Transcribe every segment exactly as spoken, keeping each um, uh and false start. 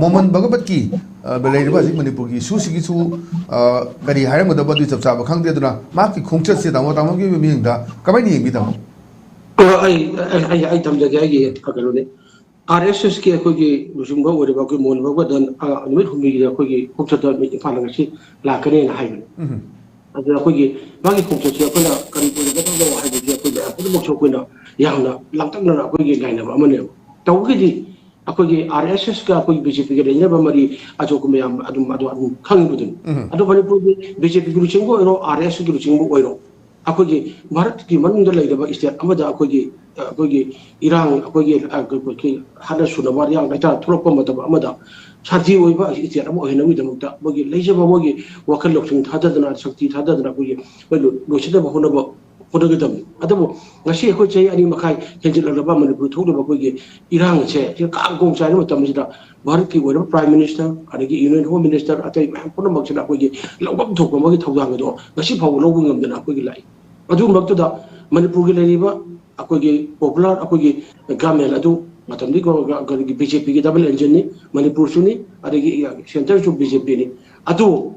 ꯃꯣꯃꯟ ꯚꯒꯕꯠꯀꯤ ꯂꯩꯔꯤꯕ ꯍꯧꯖꯤꯛ ꯃꯅꯤꯄꯨꯔꯒꯤ ꯏꯁꯨꯁꯤꯒꯤꯁꯨ ꯀꯔꯤ ꯍꯥꯏꯔꯝꯒꯗꯕ ꯑꯗꯨ ꯆꯞ ꯆꯥꯕ ꯈꯪꯗꯦ꯫ ꯑꯗꯨꯅ ꯃꯍꯥꯛꯀꯤ ꯈꯣꯡꯆꯠꯁꯦ ꯇꯥꯃꯣ, ꯇꯥꯃꯣꯒꯤ ꯃꯤꯠꯌꯦꯡꯗ ꯀꯃꯥꯏꯅ ꯌꯦꯡꯕꯤ, ꯇꯥꯃꯣ? ꯑ, ꯑꯩ ꯑꯩ ꯑꯩ ꯑꯩ ꯊꯝꯖꯒꯦ꯫ ꯑꯩꯒꯤ ꯀꯩꯅꯣꯅꯤ, ꯑꯥꯔ ꯑꯦꯁ ꯑꯦꯁꯀꯤ ꯑꯩꯈꯣꯏꯒꯤ ꯂꯨꯆꯤꯡꯕ ꯑꯣꯏꯔꯤꯕ ꯑꯩꯈꯣꯏ ꯃꯣꯍꯟ ꯚꯒꯋꯠ ꯅ, ꯑ, ꯅꯨꯃꯤꯠ ꯍꯨꯝꯅꯤꯒꯤꯗ ꯑꯩꯈꯣꯏꯒꯤ ꯈꯣꯡꯆꯠꯇ ꯏꯝꯐꯥꯜꯗ ꯉꯁꯤ ꯂꯥꯛꯀꯅꯦꯅ ꯍꯥꯏꯕꯅꯤ꯫ ꯎꯝ꯫ ꯑꯗꯨꯅ ꯑꯩꯈꯣꯏꯒꯤ ꯃꯥꯒꯤ ꯈꯣꯡꯆꯠꯁꯦ ꯑꯩꯈꯣꯏꯅ ꯀꯔꯤ ꯑꯣꯏꯒꯗꯕꯅꯣ ꯍꯥꯏꯕꯁꯦ ꯑꯩꯈꯣꯏ ꯃꯌꯥꯝ ꯄꯨꯝꯅꯃꯛꯁꯨ ꯑꯩꯈꯣꯏꯅ ꯌꯥꯝꯅ ꯂꯥꯡꯇꯛꯅꯅ ꯑꯩꯈꯣꯏꯒꯤ ꯉꯥꯏꯅꯕ ꯑꯃꯅꯦꯕ꯫ ꯇꯧꯕꯒꯤꯗꯤ ꯑꯩꯈꯣꯏꯒꯤ ꯑꯥꯔ ꯑꯦꯁ ꯑꯦꯁꯀ ꯑꯩꯈꯣꯏꯒꯤ ꯕꯤ ꯖꯦ ꯄꯤꯒ ꯂꯩꯅꯕ ꯃꯔꯤ ꯑꯆꯧꯕ ꯃꯌꯥꯝ ꯑꯗꯨꯝ ꯑꯗꯨ ꯑꯗꯨꯝ ꯈꯪꯉꯤꯕꯗꯨꯅꯤ꯫ ꯎꯝ꯫ ꯑꯗꯣ ꯃꯅꯤꯄꯨꯔꯒꯤ ꯕꯤ ꯖꯦ ꯄꯤꯒꯤ ꯂꯨꯆꯤꯡꯕ ꯑꯣꯏꯔꯣ, ꯑꯥꯔ ꯑꯦꯁ ꯀꯤ ꯂꯨꯆꯤꯡꯕ ꯑꯣꯏꯔꯣ, ꯑꯩꯈꯣꯏꯒꯤ ꯚꯥꯔꯠꯀꯤ ꯃꯅꯨꯡꯗ ꯂꯩꯔꯕ ꯁ꯭ꯇꯦꯠ ꯑꯃꯗ ꯑꯩꯈꯣꯏꯒꯤ, ꯑꯩꯈꯣꯏꯒꯤ ꯏꯔꯥꯡ, ꯑꯩꯈꯣꯏꯒꯤ, ꯑꯩꯈꯣꯏꯒꯤ ꯍꯥꯠꯅ ꯁꯨꯅꯕ ꯏꯔꯥꯡ ꯂꯩꯇꯥ ꯊꯣꯛꯂꯛꯄ ꯃꯇꯝ ꯑꯃꯗ ꯁꯥꯟꯇꯤ ꯑꯣꯏꯕ ꯁ꯭ꯇꯦꯠ ꯑꯃ ꯑꯣꯏꯍꯟꯅꯕꯒꯤꯗꯃꯛꯇ ꯃꯣꯏꯒꯤ ꯂꯩꯖꯕ, ꯃꯣꯏꯒꯤ ꯋꯥꯈꯜ ꯂꯧꯁꯤꯡ ꯊꯥꯗꯗꯅ, ꯁꯛꯇꯤ ꯊꯥꯗꯗꯅ ꯑꯩꯈꯣꯏꯒꯤ ꯃꯣꯏ ꯂꯣꯏꯁꯤꯟꯅꯕ ꯍꯣꯠꯅꯕ ꯍꯣꯠꯅꯒꯗꯕꯅꯤ꯫ ꯑꯗꯨꯕꯨ ꯉꯁꯤ ꯑꯩꯈꯣꯏ ꯆꯍꯤ ꯑꯅꯤ ꯃꯈꯥꯏ ꯍꯦꯟꯖꯤꯜꯂꯛꯂꯕ ꯃꯅꯤꯄꯨꯔ ꯊꯣꯛꯂꯤꯕ ꯑꯩꯈꯣꯏꯒꯤ ꯏꯔꯥꯡ ꯑꯁꯦ ꯁꯤ ꯀꯥꯡ ꯀꯣꯡ ꯆꯥꯏꯕ ꯃꯇꯝꯁꯤꯗ ꯚꯥꯔꯠꯀꯤ ꯑꯣꯏꯔꯤꯕ Prime Minister, ꯑꯗꯒꯤ Union Home Minister, ꯑꯇꯩ ꯃꯌꯥꯝ ꯄꯨꯝꯅꯃꯛꯁꯤꯅ ꯑꯩꯈꯣꯏꯒꯤ ꯂꯧꯐꯝ ꯊꯣꯛꯄ ꯑꯃꯒꯤ ꯊꯧꯗꯥꯡ ꯑꯗꯣ ꯉꯁꯤ ꯐꯥꯎꯕ ꯂꯧꯕ ꯉꯝꯗꯅ ꯑꯩꯈꯣꯏꯒꯤ ꯂꯥꯛꯏ꯫ ꯑꯗꯨꯒꯤ ꯃꯔꯛꯇꯨꯗ ꯃꯅꯤꯄꯨꯔꯒꯤ ꯂꯩꯔꯤꯕ ꯑꯩꯈꯣꯏꯒꯤ popular ꯑꯩꯈꯣꯏꯒꯤ government ꯑꯗꯨ ꯃꯇꯝꯗꯨꯒꯤ ꯕꯤ ꯖꯦ ꯄꯤꯒꯤ double engine ꯅꯤ, ꯃꯅꯤꯄꯨꯔꯁꯨꯅꯤ, ꯑꯗꯒꯤ centre ꯁꯨ ꯕꯤ ꯖꯦ ꯄꯤ ꯅꯤ꯫ ꯑꯗꯨ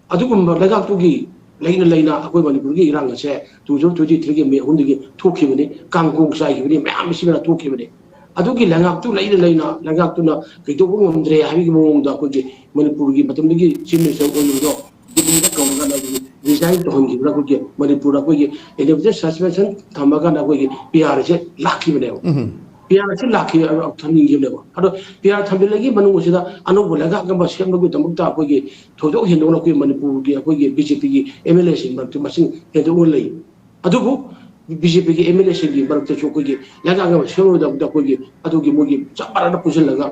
ꯑꯗꯨꯒꯨꯝꯕ ꯂꯩꯉꯥꯛꯇꯨꯒꯤ ꯂꯩꯅ ꯂꯩꯅ ꯑꯩꯈꯣꯏ ꯃꯅꯤꯄꯨꯔꯒꯤ ꯏꯔꯥꯡ ꯑꯁꯦ two thousand twenty three ꯒꯤ May ꯑꯍꯨꯝꯗꯒꯤ ꯊꯣꯛꯈꯤꯕꯅꯤ, ꯀꯥꯡ ꯀꯣꯡ ꯆꯥꯏꯈꯤꯕꯅꯤ, ꯃꯌꯥꯝ ꯃꯁꯤꯅ ꯊꯣꯛꯈꯤꯕꯅꯤ꯫ ꯑꯗꯨꯒꯤ ꯂꯩꯉꯥꯛꯇꯨ ꯂꯩꯅ ꯂꯩꯅ ꯂꯩꯉꯥꯛꯇꯨꯅ ꯀꯩꯗꯧꯕ ꯉꯝꯗ꯭ꯔꯦ ꯍꯥꯏꯕꯒꯤ ꯃꯑꯣꯡꯗ ꯑꯩꯈꯣꯏꯒꯤ ꯃꯅꯤꯄꯨꯔꯒꯤ ꯃꯇꯝꯗꯨꯒꯤ Chief Minister ꯑꯣꯏꯔꯤꯕꯗꯣ ꯗꯤꯜꯂꯤꯗ ꯀꯧꯔꯀꯥꯟꯗ ꯑꯩꯈꯣꯏꯒꯤ resign ꯇꯧꯍꯟꯈꯤꯕꯗ ꯑꯩꯈꯣꯏꯒꯤ ꯃꯅꯤꯄꯨꯔꯗ ꯑꯩꯈꯣꯏꯒꯤ indefinite suspension ꯊꯝꯃꯀꯥꯟꯗ ꯑꯩꯈꯣꯏꯒꯤ P R ꯁꯦ ꯂꯥꯛꯈꯤꯕꯅꯦꯕ꯫ ꯎꯝ꯫ P R ꯁꯦ ꯂꯥꯛꯈꯤ, ꯊꯝꯖꯤꯟꯈꯤꯕꯅꯦꯕ꯫ ꯑꯗꯣ P R ꯊꯝꯖꯤꯜꯂꯒꯤ ꯃꯅꯨꯡ ꯑꯁꯤꯗ ꯑꯅꯧꯕ ꯂꯩꯉꯥꯛ ꯑꯃ ꯁꯦꯝꯕꯒꯤꯗꯃꯛꯇ ꯑꯩꯈꯣꯏꯒꯤ ꯊꯣꯏꯗꯣꯛ ꯍꯦꯟꯗꯣꯛꯅ ꯑꯩꯈꯣꯏ ꯃꯅꯤꯄꯨꯔꯒꯤ ꯑꯩꯈꯣꯏꯒꯤ ꯕꯤ ꯖꯦ ꯄꯤꯒꯤ ꯑꯦꯝ ꯑꯦꯜ ꯑꯦꯁꯤꯡ ꯃꯔꯛꯇ ꯃꯁꯤꯡ ꯍꯦꯟꯗꯣꯛꯅ ꯂꯩ꯫ ꯑꯗꯨꯕꯨ ꯕꯤ ꯖꯦ ꯄꯤꯒꯤ ꯑꯦꯝ ꯑꯦꯜ ꯑꯦꯁꯤꯡꯒꯤ ꯃꯔꯛꯇꯁꯨ ꯑꯩꯈꯣꯏꯒꯤ ꯂꯩꯉꯥꯛ ꯑꯃ ꯁꯦꯝꯒꯗꯕꯗ ꯑꯩꯈꯣꯏꯒꯤ ꯑꯗꯨꯒꯤ ꯃꯣꯏꯒꯤ ꯆꯞ ꯃꯥꯟꯅꯅ ꯄꯨꯟꯁꯤꯜꯂꯒ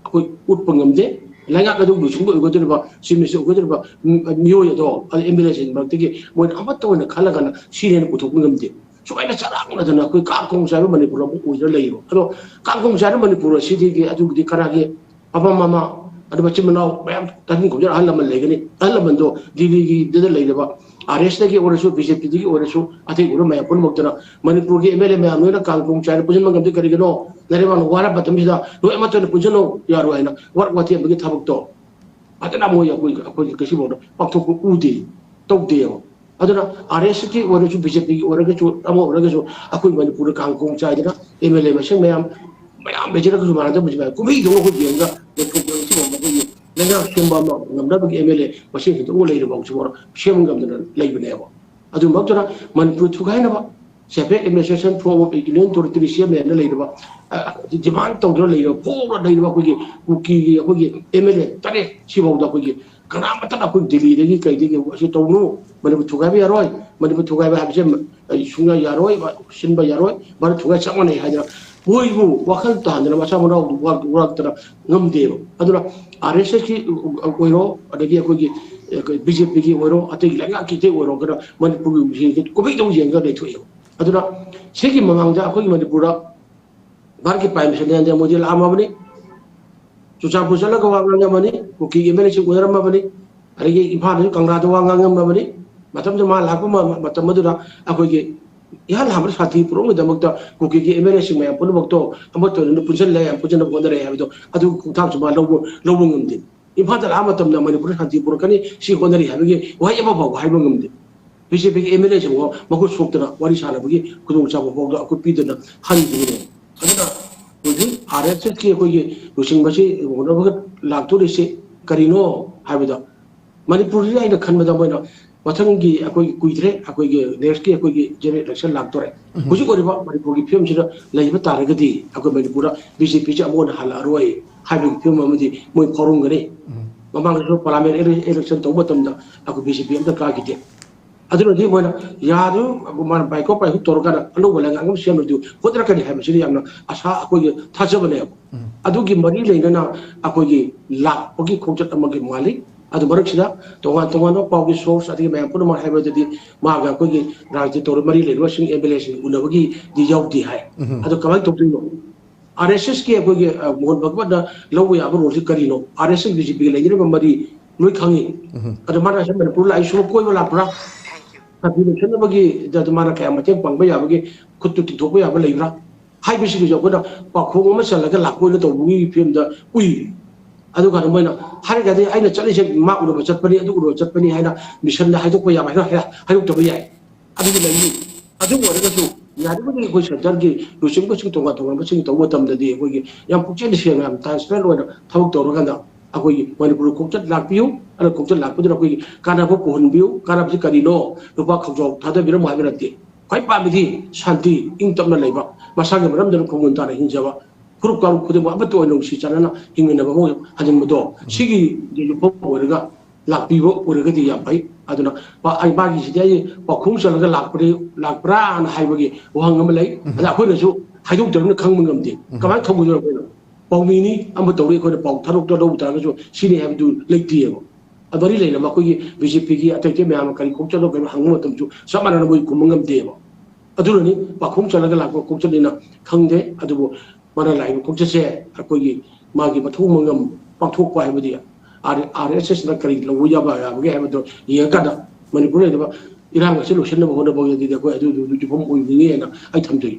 ꯑꯩꯈꯣꯏ ꯎꯠꯄ ꯉꯝꯗꯦ꯫ ꯂꯩꯉꯥꯛ ꯑꯗꯨ ꯂꯨꯆꯤꯡꯕ ꯑꯣꯏꯒꯗꯧꯔꯤꯕ, ꯆꯤꯐ ꯃꯤꯅꯤꯁꯇꯔ ꯑꯣꯏꯒꯗꯧꯔꯤꯕ, ꯎꯝ, ꯃꯤꯑꯣꯏ ꯑꯗꯣ, ꯑꯗꯨ ꯑꯦꯝ ꯑꯦꯜ ꯑꯦꯁꯤꯡ ꯃꯔꯛꯇꯒꯤ ꯃꯣꯏꯅ ꯑꯃꯠꯇ ꯑꯣꯏꯅ ꯈꯜꯂꯒꯅ ꯁꯤꯅꯦꯅ ꯄꯨꯊꯣꯛꯄ ꯉꯝꯗꯦ꯫ ꯁꯨꯃꯥꯏꯅ ꯆꯔꯥꯡꯅꯗꯅ ꯑꯩꯈꯣꯏ ꯀꯥꯡ ꯀꯣꯡ ꯆꯥꯏꯕ ꯃꯅꯤꯄꯨꯔ ꯑꯃ ꯑꯣꯏꯗꯨꯅ ꯂꯩꯌꯦꯕ꯫ ꯑꯗꯣ ꯀꯥꯡ ꯀꯣꯡ ꯆꯥꯏꯕ ꯃꯅꯤꯄꯨꯔ ꯑꯁꯤꯗꯒꯤ ꯑꯗꯨꯒꯤꯗꯤ ꯀꯅꯥꯒꯤ ꯄꯥꯄꯥ ꯃꯃꯥ, ꯑꯗꯨ ꯃꯆꯤꯟ ꯃꯅꯥꯎ ꯃꯌꯥꯝ ꯇꯥꯁꯤꯟ ꯈꯣꯝꯖꯤꯟ ꯑꯍꯜ ꯂꯃꯟ ꯂꯩꯒꯅꯤ꯫ ꯑꯍꯜ ꯂꯃꯟꯗꯣ ꯗꯤꯜꯂꯤꯒꯤꯗꯨꯗ ꯂꯩꯔꯕ ꯑꯥꯔ ꯑꯦꯁꯇꯒꯤ ꯑꯣꯏꯔꯁꯨ, ꯕꯤ ꯖꯦ ꯄꯤꯗꯒꯤ ꯑꯣꯏꯔꯁꯨ, ꯑꯇꯩ ꯑꯣꯏꯔꯣ ꯃꯌꯥꯝ ꯄꯨꯝꯅꯃꯛꯇꯨꯅ ꯃꯅꯤꯄꯨꯔꯒꯤ ꯑꯦꯝ ꯑꯦꯜ ꯑꯦ ꯃꯌꯥꯝ ꯂꯣꯏꯅ ꯀꯥꯡ ꯈꯣꯡ ꯆꯥꯏꯅ ꯄꯨꯟꯁꯤꯟꯕ ꯉꯝꯗꯦ꯫ ꯀꯔꯤꯒꯤꯅꯣ? ꯅꯔꯦꯕꯥꯛꯅ ꯋꯥꯔꯕ ꯃꯇꯝꯁꯤꯗ ꯅꯣꯏ ꯑꯃꯠꯇꯅ ꯄꯨꯟꯁꯤꯜꯂꯣ ꯌꯥꯔꯣꯏ ꯍꯥꯏꯅ ꯋꯥꯔꯛ ꯋꯥꯊꯦꯝꯕꯒꯤ ꯊꯕꯛꯇꯣ ꯐꯖꯅ ꯃꯣꯏ ꯑꯩꯈꯣꯏ, ꯑꯩꯈꯣꯏꯒꯤ ꯉꯁꯤꯐꯥꯎꯗ ꯄꯥꯡꯊꯣꯛꯄ ꯎꯗꯦ, ꯇꯧꯗꯦꯕ꯫ ꯑꯗꯨꯅ ꯑꯥꯔ ꯑꯦꯁ ꯀꯤ ꯑꯣꯏꯔꯁꯨ, ꯕꯤ ꯖꯦ ꯄꯤꯒꯤ ꯑꯣꯏꯔꯒꯁꯨ, ꯑꯃ ꯑꯣꯏꯔꯒꯁꯨ ꯑꯩꯈꯣꯏ ꯃꯅꯤꯄꯨꯔꯗ ꯀꯥꯡ ꯈꯣꯡ ꯆꯥꯏꯗꯅ ꯑꯦꯝ ꯑꯦꯜ ꯑꯦ ꯃꯁꯤꯡ ꯃꯌꯥꯝ, ꯃꯌꯥꯝ ꯂꯩꯖꯔꯒꯁꯨ ꯃꯥꯟꯅꯗꯕꯁꯨ ꯃꯌꯥꯝ ꯀꯨꯝꯍꯩꯗꯧꯅ ꯑꯩꯈꯣꯏ ꯌꯦꯡꯉꯒ ꯂꯩꯊꯣꯛꯄ ꯑꯁꯤꯒꯨꯝꯕ ꯑꯩꯈꯣꯏꯒꯤ ꯂꯩꯉꯥꯛ ꯁꯦꯝꯕ ꯑꯃ ꯉꯝꯅꯕꯒꯤ ꯑꯦꯝ ꯑꯦꯜ ꯑꯦ ꯃꯁꯤꯡ ꯍꯦꯟꯗꯣꯛꯅ ꯂꯩꯔꯕ ꯍꯧꯖꯤꯛꯐꯥꯎ ꯁꯦꯝꯕ ꯉꯝꯗꯅ ꯂꯩꯕꯅꯦꯕ꯫ ꯑꯗꯨꯃꯛꯇꯅ Manipur ꯊꯨꯒꯥꯏꯅꯕ separate administration form of union territory ꯁꯦꯝꯃꯦꯅ ꯂꯩꯔꯕ, ꯑ, demand ꯇꯧꯗꯨꯅ ꯂꯩꯔꯕ, ꯐꯣꯡꯅ ꯂꯩꯔꯕ ꯑꯩꯈꯣꯏꯒꯤ ꯀꯨꯀꯤꯒꯤ ꯑꯩꯈꯣꯏꯒꯤ ꯑꯦꯝ ꯑꯦꯜ ꯑꯦ ꯇꯔꯦꯠ ꯁꯤꯐꯥꯎꯗ ꯑꯩꯈꯣꯏꯒꯤ ꯀꯅꯥꯃꯠꯇꯅ ꯑꯩꯈꯣꯏ ꯗꯤꯜꯂꯤꯗꯒꯤ ꯀꯩꯗꯒꯤ ꯑꯁꯤ ꯇꯧꯅꯨ, ꯃꯅꯤꯄꯨꯔ ꯊꯨꯒꯥꯏꯕ ꯌꯥꯔꯣꯏ, ꯃꯅꯤꯄꯨꯔ ꯊꯨꯒꯥꯏꯕ ꯍꯥꯏꯕꯁꯦ ꯑꯩ ꯁꯨꯡꯌꯥ ꯌꯥꯔꯣꯏ, ꯁꯤꯟꯕ ꯌꯥꯔꯣꯏ, ꯚꯥꯔꯠ ꯊꯨꯒꯥꯏ ꯆꯞ ꯃꯥꯟꯅꯩ ꯍꯥꯏꯗꯅ ꯃꯣꯏꯕꯨ ꯋꯥꯈꯜ ꯇꯥꯍꯟꯗꯅ ꯃꯁꯥ ꯃꯅꯥꯎ ꯋꯥꯔꯛꯇꯅ ꯉꯝꯗꯦꯕ꯫ ꯑꯗꯨꯅ ꯑꯥꯔ ꯑꯦꯁ ꯑꯦꯁꯀꯤ ꯑꯣꯏꯔꯣ, ꯑꯗꯒꯤ ꯑꯩꯈꯣꯏꯒꯤ ꯕꯤ ꯖꯦ ꯄꯤꯒꯤ ꯑꯣꯏꯔꯣ, ꯑꯇꯩ ꯂꯩꯉꯥꯛꯀꯤ ꯑꯇꯩ ꯑꯣꯏꯔꯣ, ꯀꯩꯅꯣ ꯃꯅꯤꯄꯨꯔꯒꯤ ꯀꯨꯝꯍꯩꯗꯧ ꯌꯦꯡꯉꯒ ꯂꯩꯊꯣꯛꯑꯦꯕ꯫ ꯑꯗꯨꯅ ꯁꯤꯒꯤ ꯃꯃꯥꯡꯗ ꯑꯩꯈꯣꯏꯒꯤ ꯃꯅꯤꯄꯨꯔꯗ ꯚꯥꯔꯠꯀꯤ ꯄ꯭ꯔꯥꯏꯝ ꯃꯤꯅꯤꯁꯇꯔ ꯅꯔꯦꯟꯗ꯭ꯔ ꯃꯣꯗꯤ ꯂꯥꯛꯑꯝꯃꯕꯅꯤ, ꯆꯨꯔꯆꯥꯟꯄꯨꯔ ꯆꯠꯂꯒ ꯋꯥ ꯉꯥꯡꯉꯝꯃꯅꯤ, ꯀꯨꯀꯤꯒꯤ ꯑꯦꯝ ꯑꯦꯜ ꯑꯦꯁꯤꯡ ꯎꯅꯔꯝꯃꯕꯅꯤ, ꯑꯗꯒꯤ ꯏꯝꯐꯥꯜꯗꯁꯨ ꯀꯪꯂꯥꯗ ꯋꯥ ꯉꯥꯡꯉꯝꯃꯕꯅꯤ꯫ ꯃꯇꯝꯗꯨꯗ ꯃꯥ ꯂꯥꯛꯄ ꯃ-, ꯃꯇꯝ ꯑꯗꯨꯗ ꯑꯩꯈꯣꯏꯒꯤ ꯏꯍꯥꯟ ꯍꯥꯟꯕꯗ ꯁꯥꯟꯇꯤ ꯄꯨꯔꯛꯅꯕꯒꯤꯗꯃꯛꯇ ꯀꯨꯀꯤꯒꯤ ꯑꯦꯝ ꯑꯦꯜ ꯑꯦꯁꯤꯡ ꯃꯌꯥꯝ ꯄꯨꯝꯅꯃꯛꯇꯣ ꯑꯃꯠꯇ ꯑꯣꯏꯅ ꯄꯨꯟꯁꯤꯜꯂꯦ, ꯌꯥꯝ ꯄꯨꯟꯁꯤꯟꯅꯕ ꯍꯣꯠꯅꯔꯦ ꯍꯥꯏꯕꯗꯣ ꯑꯗꯨꯒꯤ ꯈꯣꯡꯊꯥꯡꯁꯨ ꯃꯥ ꯂꯧꯕ, ꯂꯧꯕ ꯉꯝꯗꯦ꯫ ꯏꯝꯐꯥꯜꯗ ꯂꯥꯛꯑ ꯃꯇꯝꯗ ꯃꯅꯤꯄꯨꯔꯗ ꯁꯥꯟꯇꯤ ꯄꯨꯔꯛꯀꯅꯤ, ꯁꯤ ꯍꯣꯠꯅꯔꯤ ꯍꯥꯏꯕꯒꯤ ꯋꯥꯍꯩ ꯑꯃꯐꯥꯎꯕ ꯍꯥꯏꯕ ꯉꯝꯗꯦ꯫ ꯕꯤ ꯖꯦ ꯄꯤꯒꯤ ꯑꯦꯝ ꯑꯦꯜ ꯑꯦꯁꯤꯡꯐꯥꯎ ꯃꯈꯨꯠ ꯁꯣꯛꯇꯅ ꯋꯥꯔꯤ ꯁꯥꯟꯅꯕꯒꯤ ꯈꯨꯗꯣꯡꯆꯥꯕ ꯐꯥꯎꯗ ꯑꯩꯈꯣꯏ ꯄꯤꯗꯅ ꯍꯟꯈꯤꯕꯅꯦ꯫ ꯑꯗꯨꯅ ꯍꯧꯖꯤꯛ ꯑꯥꯔ ꯑꯦꯁ ꯑꯦꯁꯀꯤ ꯑꯩꯈꯣꯏꯒꯤ ꯂꯨꯆꯤꯡꯕꯁꯤ ꯍꯣꯠꯅꯕꯒ ꯂꯥꯛꯇꯣꯔꯤꯁꯤ ꯀꯔꯤꯅꯣ ꯍꯥꯏꯕꯗ, ꯃꯅꯤꯄꯨꯔꯁꯤꯗ ꯑꯩꯅ ꯈꯟꯕꯗ ꯃꯣꯏꯅ ꯃꯊꯪꯒꯤ ꯑꯩꯈꯣꯏꯒꯤ ꯀꯨꯏꯗ꯭ꯔꯦ, ꯑꯩꯈꯣꯏꯒꯤ ꯅꯦꯛꯁꯀꯤ ꯑꯩꯈꯣꯏꯒꯤ ꯖꯦꯅꯔꯦꯜ ꯏꯂꯦꯛꯁꯟ ꯂꯥꯛꯇꯣꯔꯦ꯫ ꯎꯝ꯫ ꯍꯧꯖꯤꯛ ꯑꯣꯏꯔꯤꯕ ꯃꯅꯤꯄꯨꯔꯒꯤ ꯐꯤꯕꯝꯁꯤꯗ ꯂꯩꯕ ꯇꯥꯔꯒꯗꯤ ꯑꯩꯈꯣꯏ ꯃꯅꯤꯄꯨꯔꯗ ꯕꯤ ꯖꯦ ꯄꯤꯁꯦ ꯑꯃꯨꯛ ꯍꯟꯅ ꯍꯜꯂꯛꯑꯔꯣꯏ ꯍꯥꯏꯕꯒꯤ ꯐꯤꯕꯝ ꯑꯃꯗꯤ ꯃꯣꯏ ꯐꯥꯎꯔꯝꯒꯅꯤ꯫ ꯎꯝ꯫ ꯃꯃꯥꯡꯗꯁꯨ ꯄꯥꯔꯂꯤꯌꯥꯃꯦꯟ ꯏꯂꯦꯛ-, ꯏꯂꯦꯛꯁꯟ ꯇꯧꯕ ꯃꯇꯝꯗ ꯑꯩꯈꯣꯏ ꯕꯤ ꯖꯦ ꯄꯤ ꯑꯝꯇ ꯀꯥꯈꯤꯗꯦ꯫ ꯑꯗꯨꯅꯗꯤ ꯃꯣꯏꯅ ꯌꯥꯗꯨ ꯃꯥꯅ ꯕꯥꯏꯀꯣꯠ ꯕꯥꯏꯀꯣꯠ ꯇꯧꯔꯀꯥꯟꯗ ꯑꯅꯧꯕ ꯂꯩꯉꯥꯛ ꯑꯃ ꯁꯦꯝꯕꯗꯨ ꯍꯣꯠꯅꯔꯛꯀꯅꯤ ꯍꯥꯏꯕꯁꯤꯗꯤ ꯌꯥꯝꯅ ꯑꯁꯥ ꯑꯩꯈꯣꯏꯒꯤ ꯊꯥꯖꯕꯅꯦꯕ꯫ ꯎꯝ꯫ ꯑꯗꯨꯒꯤ ꯃꯔꯤ ꯂꯩꯅꯅ ꯑꯩꯈꯣꯏꯒꯤ ꯂꯥꯛꯄꯒꯤ ꯈꯣꯡꯆꯠ ꯑꯃꯒꯤ ꯃꯥꯜꯂꯤ꯫ ꯑꯗꯨ ꯃꯔꯛꯁꯤꯗ ꯇꯣꯉꯥꯟ ꯇꯣꯉꯥꯟꯕ ꯄꯥꯎꯒꯤ ꯁꯣꯔꯁ ꯑꯗꯒꯤ ꯃꯌꯥꯝ ꯄꯨꯝꯅꯃꯛ ꯍꯥꯏꯕꯗꯗꯤ ꯃꯥꯒ ꯑꯩꯈꯣꯏꯒꯤ ꯔꯥꯖꯅꯤꯇꯤ ꯇꯧꯔ ꯃꯔꯤ ꯂꯩꯅꯕꯁꯤꯡ ꯑꯦꯝ ꯑꯦꯜ ꯑꯦꯁꯤꯡ ꯎꯅꯕꯒꯤꯗꯤ ꯌꯥꯎꯗꯦ ꯍꯥꯏ꯫ ꯎꯝ꯫ ꯑꯗꯣ ꯀꯃꯥꯏꯅ ꯇꯧꯗꯣꯏꯅꯣ? ꯑꯥꯔ ꯑꯦꯁ ꯑꯦꯁꯀꯤ ꯑꯩꯈꯣꯏꯒꯤ, ꯑ, ꯃꯣꯍꯟ ꯚꯒꯋꯠꯅ ꯂꯧꯕ ꯌꯥꯕ ꯔꯣꯜꯁꯤ ꯀꯔꯤꯅꯣ? ꯑꯥꯔ ꯑꯦꯁ ꯑꯦꯁ ꯕꯤ ꯖꯦ ꯄꯤꯒ ꯂꯩꯅꯔꯤꯕ ꯃꯔꯤ ꯂꯣꯏ ꯈꯪꯉꯤ꯫ ꯑꯗꯣ ꯃꯥꯅ ꯁꯤ ꯃꯅꯤꯄꯨꯔ ꯂꯥꯛꯏꯁꯤꯕꯨ ꯀꯣꯏꯕ ꯂꯥꯛꯄ꯭ꯔꯥ? ꯁꯥꯟꯇꯤ ꯂꯣꯏꯁꯤꯟꯅꯕꯒꯤ ꯃꯥꯅ ꯀꯌꯥ ꯃꯇꯦꯡ ꯄꯥꯡꯕ ꯌꯥꯕꯒꯦ, ꯈꯨꯠꯇꯨ ꯇꯤꯡꯊꯣꯛꯄ ꯌꯥꯕ ꯂꯩꯕ꯭ꯔꯥ ꯍꯥꯏꯕꯁꯤꯒꯤꯁꯨ ꯑꯩꯈꯣꯏꯅ ꯄꯥꯎꯈꯣꯡ ꯑꯃ ꯆꯜꯂꯒ ꯂꯥꯛꯄ ꯑꯣꯏꯅ ꯇꯧꯕꯒꯤ ꯐꯤꯕꯝꯗ ꯎꯏ꯫ ꯑꯗꯨꯀꯥꯟꯗ ꯃꯣꯏꯅ ꯍꯥꯏꯔꯒꯗꯤ ꯑꯩꯅ ꯆꯠꯂꯤꯁꯦ ꯃꯥ ꯎꯅꯕ ꯆꯠꯄꯅꯤ, ꯑꯗꯨ ꯎꯅꯕ ꯆꯠꯄꯅꯤ ꯍꯥꯏꯅ ꯃꯤꯁꯟꯗ ꯍꯥꯏꯗꯣꯛꯄ ꯌꯥꯕ ꯍꯥꯏꯅ ꯍꯥꯏꯗꯣꯛꯇꯕ ꯌꯥꯏ꯫ ꯑꯗꯨꯒꯤ ꯂꯩꯅꯤ꯫ ꯑꯗꯨ ꯑꯣꯏꯔꯒꯁꯨ ꯌꯥꯔꯤꯕꯃꯈꯩ ꯑꯩꯈꯣꯏ ꯁꯦꯟꯇꯔꯒꯤ ꯂꯨꯆꯤꯡꯕꯁꯤꯡ ꯇꯣꯉꯥꯟ ꯇꯣꯉꯥꯟꯕꯁꯤꯡ ꯇꯧꯕ ꯃꯇꯝꯗꯗꯤ ꯑꯩꯈꯣꯏꯒꯤ ꯌꯥꯝ ꯄꯨꯛꯆꯦꯜ ꯁꯦꯡꯅ ꯌꯥꯝ ꯇ꯭ꯔꯥꯟꯁꯄꯦꯔꯦꯟ ꯑꯣꯏꯅ ꯊꯕꯛ ꯇꯧꯔꯀꯥꯟꯗ ꯑꯩꯈꯣꯏꯒꯤ ꯃꯅꯤꯄꯨꯔ ꯈꯣꯡꯆꯠ ꯂꯥꯛꯄꯤꯌꯨ, ꯑꯗꯨꯅ ꯈꯣꯡꯆꯠ ꯂꯥꯛꯄꯗꯨꯅ ꯑꯩꯈꯣꯏꯒꯤ ꯀꯥꯟꯅꯕ ꯄꯨꯍꯟꯕꯤꯌꯨ꯫ ꯀꯥꯟꯅꯕꯁꯤ ꯀꯔꯤꯅꯣ? ꯂꯨꯄꯥ ꯈꯥꯎꯖꯥꯎ ꯊꯥꯗꯕꯤꯔꯝꯃꯣ ꯍꯥꯏꯕ ꯅꯠꯇꯦ꯫ ꯈ꯭ꯋꯥꯏ ꯄꯥꯝꯃꯤꯗꯤ ꯁꯥꯟꯇꯤ, ꯏꯪ ꯇꯞꯅ ꯂꯩꯕ, ꯃꯁꯥꯒꯤ ꯃꯔꯝꯗꯅ ꯈꯣꯡꯒꯨꯟ ꯇꯥꯅ ꯍꯤꯡꯖꯕ, ꯐꯨꯔꯨꯞ ꯀꯥꯡꯂꯨꯞ ꯈꯨꯗꯤꯡꯃꯛ ꯑꯃꯠꯇ ꯑꯣꯏꯅ ꯅꯨꯡꯁꯤ ꯆꯥꯟꯅꯅ ꯍꯤꯡꯃꯤꯟꯅꯕ ꯑꯃ ꯍꯟꯖꯤꯟꯕꯗꯣ, ꯁꯤꯒꯤ ꯌꯨꯝꯐꯝ ꯑꯣꯏꯔꯒ ꯂꯥꯛꯄꯤꯕ ꯑꯣꯏꯔꯒꯗꯤ ꯌꯥꯝ ꯐꯩ꯫ ꯑꯗꯨꯅ ꯄ-, ꯑꯩ ꯃꯥꯒꯤꯁꯤꯗꯤ ꯑꯩ ꯄꯥꯎꯈꯣꯡ ꯆꯜꯂꯒ ꯂꯥꯛꯄꯅꯤ, ꯂꯥꯛꯄ꯭ꯔꯥꯅ ꯍꯥꯏꯕꯒꯤ ꯋꯥꯍꯪ ꯑꯃ ꯂꯩ꯫ ꯑꯗ ꯑꯩꯈꯣꯏꯅꯁꯨ ꯍꯥꯏꯗꯣꯛꯇꯕꯅꯤꯅ ꯈꯪꯕ ꯉꯝꯗꯦ꯫ ꯀꯃꯥꯏꯅ ꯈꯪꯒꯗꯣꯏꯅꯣ ꯑꯩꯈꯣꯏꯅ? ꯄꯥꯎꯃꯤꯅꯤ ꯑꯃ ꯇꯧꯔꯤ, ꯑꯩꯈꯣꯏꯅ ꯄꯥꯎ ꯊꯥꯗꯣꯛꯇ ꯂꯧꯕ ꯇꯥꯔꯒꯁꯨ ꯁꯤꯅꯤ ꯍꯥꯏꯕꯗꯨ ꯂꯩꯇꯦꯕ꯫ ꯑꯗꯨ ꯃꯔꯤ ꯂꯩꯅꯕ ꯑꯩꯈꯣꯏꯒꯤ ꯕꯤ ꯖꯦ ꯄꯤꯒꯤ ꯑꯇꯩ ꯑꯇꯩ ꯃꯌꯥꯝ ꯑꯃ ꯀꯔꯤ ꯈꯣꯡꯆꯠꯅꯣ ꯀꯔꯤꯅꯣ ꯍꯪꯕ ꯃꯇꯝꯁꯨ ꯆꯞ ꯃꯥꯟꯅꯅ ꯃꯣꯏ ꯈꯨꯝꯕ ꯉꯝꯗꯦꯕ꯫ ꯑꯗꯨꯅꯅꯤ ꯄꯥꯎꯈꯣꯡ ꯆꯜꯂꯒ ꯂꯥꯛꯄ ꯈꯣꯡꯆꯠꯅꯤꯅ ꯈꯪꯗꯦ꯫ ꯑꯗꯨꯕꯨ ꯃꯥꯅ ꯂꯥꯛꯏꯕ ꯈꯣꯡꯆꯠꯁꯦ ꯑꯩꯈꯣꯏꯒꯤ ꯃꯥꯒꯤ ꯃꯊꯧ ꯃꯉꯝ ꯄꯥꯡꯊꯣꯛꯄ ꯍꯥꯏꯕꯗꯤ ꯑꯥꯔ ꯑꯦꯁ ꯑꯦꯁꯅ ꯀꯔꯤ ꯂꯧꯕ ꯌꯥꯕ ꯌꯥꯕꯒꯦ ꯍꯥꯏꯕꯗꯣ ꯌꯦꯡꯉꯀꯥꯟꯗ ꯃꯅꯤꯄꯨꯔ ꯂꯩꯔꯤꯕ ꯏꯔꯥꯡ ꯑꯁꯤ ꯂꯣꯏꯁꯤꯟꯅꯕ ꯍꯣꯠꯅꯕꯗꯗꯤ ꯑꯩꯈꯣꯏ ꯑꯗꯨꯗꯨ ꯌꯨꯝꯐꯝ ꯑꯣꯏꯒꯅꯤ ꯍꯥꯏꯅ ꯑꯩ ꯊꯝꯖꯩ꯫